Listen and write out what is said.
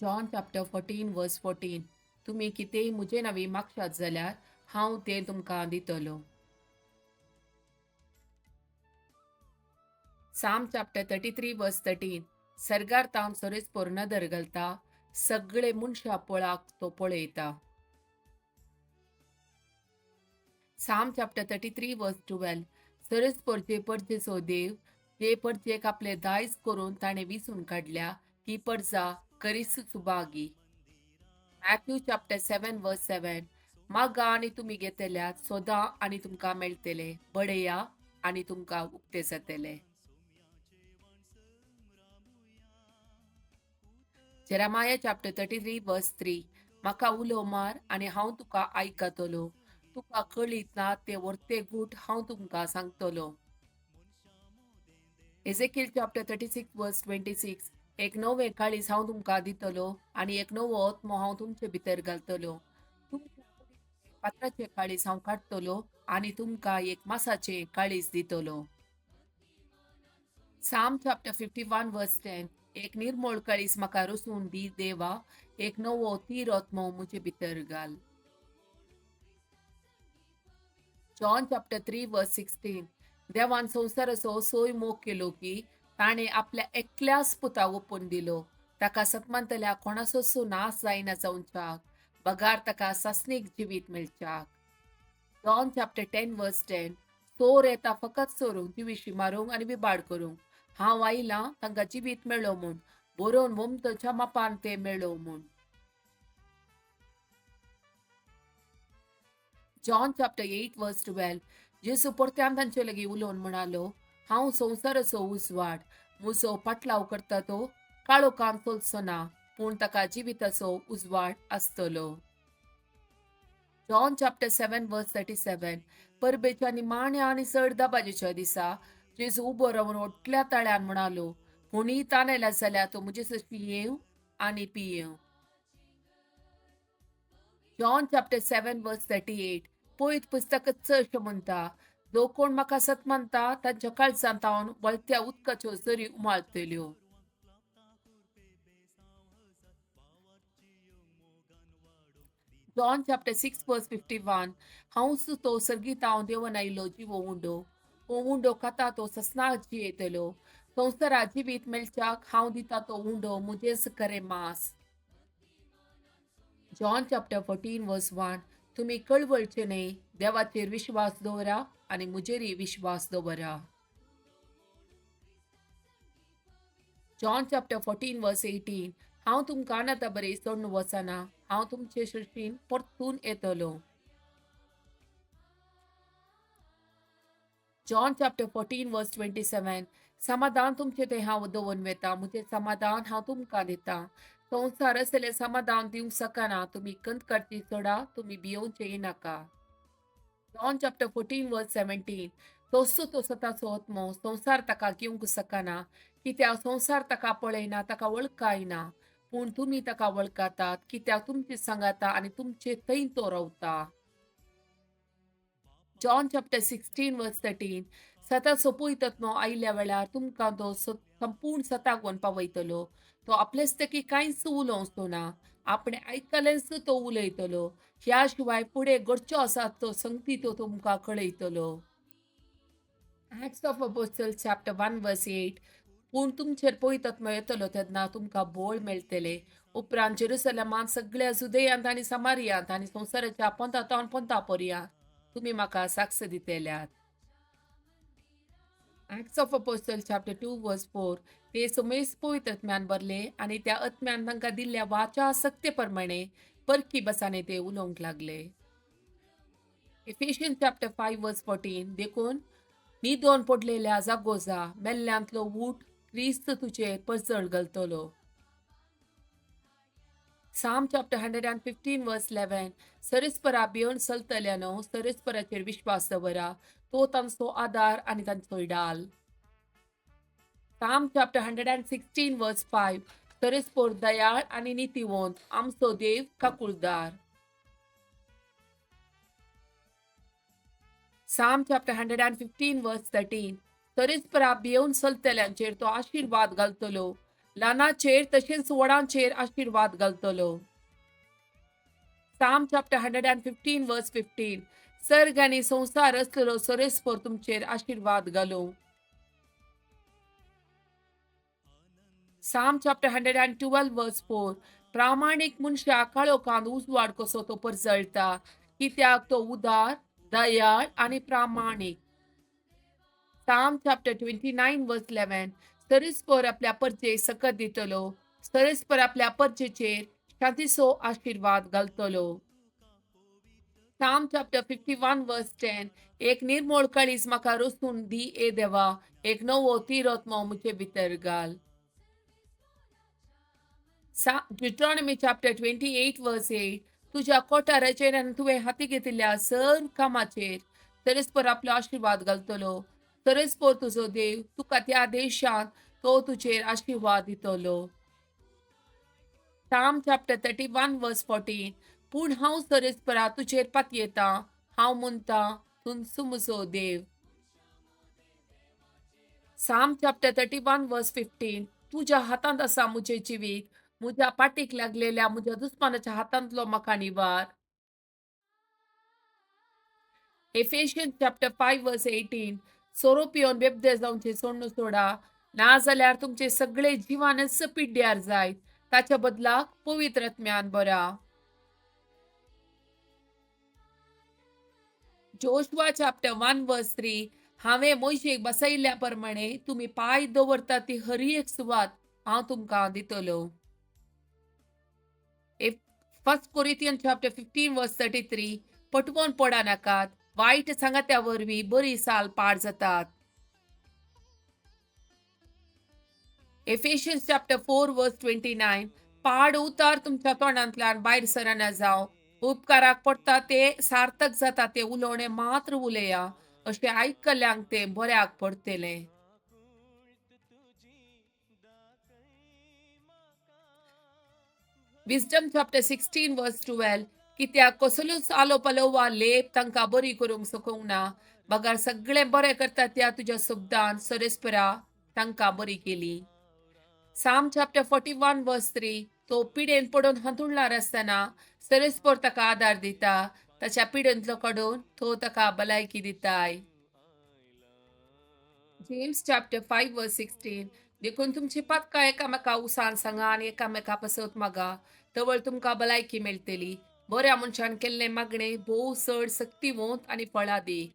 John chapter 14 verse 14. तुमी कितेंय म्हजे नांवी मागशात जाल्यार हांव तें तुमकां दितलो. Psalm chapter 33 verse 13. सर्गार तावन सरेस्पोर नदर घालता, सगळे मनशा पळाक तो पळयता. Psalm chapter 33 verse 12. सरेस्पोर जे परजेचो देव, जे परजेक आपले दायज करून ताणें विंचून काडल्या ती परजा करीस सुभागी. Matthew chapter 7 verse 7. मागा आनी तुमी घेतल्यात, सोदा आनी तुमकां मेळटले, बडया आनी तुमकां उक्ते जातले. Jeremiah chapter 33 verse 3. म्हाका उलो मार आनी हांव तुका आयकतलो, तुका कळीत ना ते व्हरते गूट हांव तुमकां सांगतलो. Ezekiel chapter 36 verse 26. एक नवें काळीज हांव तुमकां दितलो आनी एक नवो आत्मो हांव तुमचे भितर घालतलो. तुमच्या फातराचें काळीज हांव काडटलो आनी तुमकां एक मासाचें काळीज दितलो. Psalm chapter 51 verse 10. एक निर्मळ काळीज म्हाका रसून दी देवा, एक नवो तीर आत्मो म्हजे भितर घाल. John chapter 3 verse 16. देवान संवसाराचो असोय मोग केलो की ताणें आपल्या एकल्याच पुताक ओपून दिलो, ताका सतमानतल्या कोणाचोच नाश जायना जावच्याक, बगार ताका सासणीक जिवीत मेळच्याक. John chapter 10 verse 10. चोर येता फकत चोरूंक, जिविशी मारूंक आनी बिबाड करूंक. हांव आयलां तांकां जिवीत मेळो म्हूण, बरोवन वमतच्या मापान तें मेळो म्हूण. John chapter 8 verse 12. जेजू परत्यान तांचे लागीं उलोवन म्हणालो, हांव संवसाराचो उजवाड, म्हजो पाटलाव करता तो काळोखान चलचो ना, पूण ताका जिविताचो उजवाड आसतलो. John chapter 7 verse 37. परबेच्या निमाण्या आनी चड दबाजेच्या दिसा जेजू उबो रावन व्हडल्या ताळ्यान म्हणालो, कोणीय तानेला जाल्यार तो म्हजे सशी येवं आनी पियेवं. John chapter 7 verse 38. पयत पुस्तकच अशें म्हणटा, जो कोण म्हाका सत मानता तांच्या काळजांत हांव वळत्या उदकाच्यो झरी उमाळतल्यो. John chapter 6 verse 51. हांवच तो सर्गीत हांव देवन आयिल्लो जिवो उंडो, हो उंडो खाता तो ससनाक जियेतलो. संवसारा जिवीत मेळच्याक हांव दिता तो उंडो म्हजेच खरें मांस. John chapter 14 verse 1. तुमी कळवळचे न्हय, देवाचेर विश्वास दवरा आनी म्हजेरय विश्वास दवरा. John chapter 14 verse 18. हांव तुमकां आतां बरें सोडून वचना, हांव तुमचे सृश्टीन परतून येतलो. John chapter 14 verse 27. समाधान तुमचें तें हांव दवरून वेता, म्हजें समाधान हांव तुमकां दितां. संवसार असलें समाधान दिवंक शकना, तुमी कंत काडची सोडा, तुमी भियोवचेय नाका. John chapter 14 verse 17. तसो तो सताचो आत्मो, संवसार ताका घेवंक शकना, कित्याक संवसार ताका पळयना, ताका वळखायना. पूण तुमी ताका वळखातात, कित्याक तुमचे सांगाता आनी तुमचे थंय तो रावता. John chapter 16 verse 13. सताचो पवित्र आयिल्ल्या वेळार तुमकां तो संपूर्ण सताक व्हरून पावयतलो. तो आपलेच तकी कांयच उलोवचो ना, आपणें आयकलेंच तो उलयतलो. ह्या शिवाय फुडें घडच्यो आसात तो संगती तो तुमकां कळयतलो. Acts of Apostle chapter 1 verse 8. पूण तुमचेर पवित्र येतलो तेन्ना तुमकां बोळ मेळटले. उपरांत जेरुसलेमांत, सगळ्या जुदेयांत आनी समारियांत आनी संवसाराच्या पोंता पोंता पर्यांत तुमी म्हाका साक्ष दितल्यात. Acts of Apostle chapter 2 verse 4. ते समेस्त पवित्र आत्म्यान भरले आनी त्या आत्म्यान तांकां दिल्ल्या वाचा सक्ते प्रमाणे परकी भासांनी ते उलोवंक लागले. Ephesians chapter 5 verse 14. देखून न्हिदोन पडलेल्या जागो जा, मेल्ल्यांतलो ऊठ, क्रिस्त तुजेर परजळ घालतलो. Psalm chapter 115 verse 11. सरेस्परा भिवन चलतल्यानो सरेस्पराचेर विश्वास दवरा, तो तांचो आदार आनी तांचो डाल. Psalm chapter 116 verse 5. सरेस्पोर दयाळ आनी नितीवंत, आमचो देव काकुळदार. Psalm chapter 115 verse 13. सरेस्परा भिवन चलतल्यांचेर तो आशिर्वाद घालतलो, ल्हानाचेर तशेंच व्हडांचेर आशिर्वाद घालतलो. Psalm chapter 115 verse 15. सर्ग आनी संवसार असलेलो सरेस्पर तुमचेर आशिर्वाद घालूं. Psalm chapter 112 verse 4. प्रामाणीक मनशाक काळोखांत उजवाड कसो तो परजळटा, कित्याक तो उदार, दयाळ आनी प्रामाणीक. Psalm chapter 29 verse 11. सरेस्पर आपल्या परजेक सकत दितलो, सरेस्पर आपल्या परजेचेर शांतीचो आशिर्वाद घालतलो. Psalm chapter 51 verse 10. एक निर्मळ काळीज म्हाका रचून दी ए देवा, एक नवो तिरत्मो म्हजे भितर घाल. Deuteronomy chapter 28 verse 8. तुज्या कोठाराचेर आनी तुवें हाती घेतिल्ल्या सर कामाचेर सरेस्पर आपलो आशिर्वाद घालतलो. सरेस्पर तुजो देव तुका त्या देशांत तो तुजेर आशिर्वाद दितलो. Psalm chapter 31 verse 14. पूण हांव सरेस्परा तुजेर पातयेता, हांव म्हणटा तूंच म्हजो देव. Psalm chapter 31 verse 15. तुज्या हातांत आसा म्हजें जिवीत, म्हज्या पाटीक लागलेल्या म्हज्या दुस्मानाच्या हातांतलो म्हाका निवार. Ephesians chapter 5 verse 18. सोरो पिवन बेबदे जावचें सोडून सोडा, ना जाल्यार तुमचे सगळे जिवानच पिड्ड्यार जायत, ताच्या बदलाक पवित्र आत्म्यान बरा. Joshua chapter 1 verse 3. हांवें मोयशेक बसयल्ल्या प्रमाणे तुमी पांय दवरता ती हर एक सुवात हांव तुमकां दितलो. First Corinthian chapter 15 verse 33. पटवून पडा नाकात, वायट सांगात्या वरवीं बरी साल पाड जातात. Ephesians chapter 4 verse 29. पाड उतार तुमच्या तोंडांतल्यान भायर सरना जावं, उपकाराक पडटा ते सार्थक जाता ते उलोवणें मात्र उलया, अशें आयकल्ल्यांक तें बऱ्याक पडटलें. Wisdom chapter 16 verse 12. कित्याक कसलोच आलो पालो वा लेप तांकां बरी करूंक शकूंक ना, बगर सगळें बरें करता त्या तुज्या शब्दान सरेस्परा तांकां बरी केली. Psalm chapter 41 verse 3. तो पिडेन पडून हांतुळणार आसतना सरेस्पर ताका आदार दिता, ताच्या पिडेंतलो काडून तो ताका भलायकी दिताय. James chapter 5 verse 16. देखून तुमची पातकां एकामेका उसान सांगा आनी एकामेका पसत मागा, तवळ तुमकां भलायकी मेळटली. बऱ्या मनशान केल्लें मागणें भोव चड सक्तिवंत आनी फळादीक.